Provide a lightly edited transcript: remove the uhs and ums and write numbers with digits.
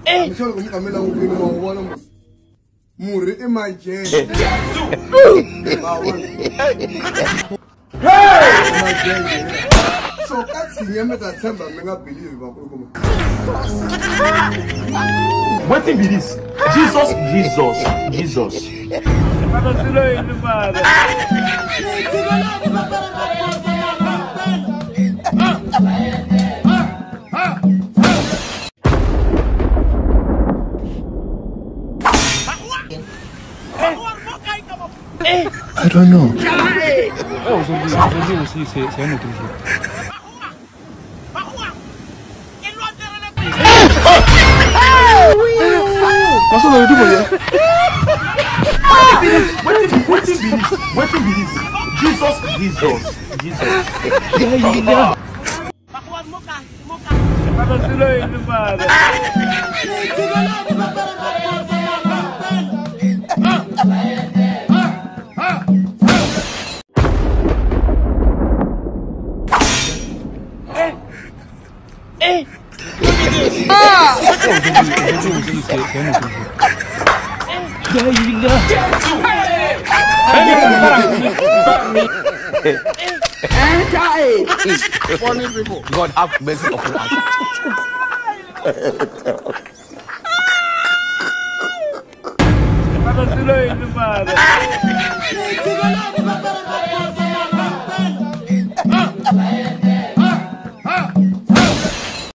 I'm sure mi ka mi langutile ma wu vona mos. Murhi i majele. Ma vona. Hey! So ka tshinya mi ta tshemba mi nga believe vakulukumba. Wetin be this? Jesus, Jesus, Jesus. I don't know. Aujourd'hui aussi, c'est un autre jour. Wetin be this? Wetin be this? Jesus, Jesus, Jesus. Aujourd'hui aussi, c'est un autre jour. Funny people. God have mercy upon us.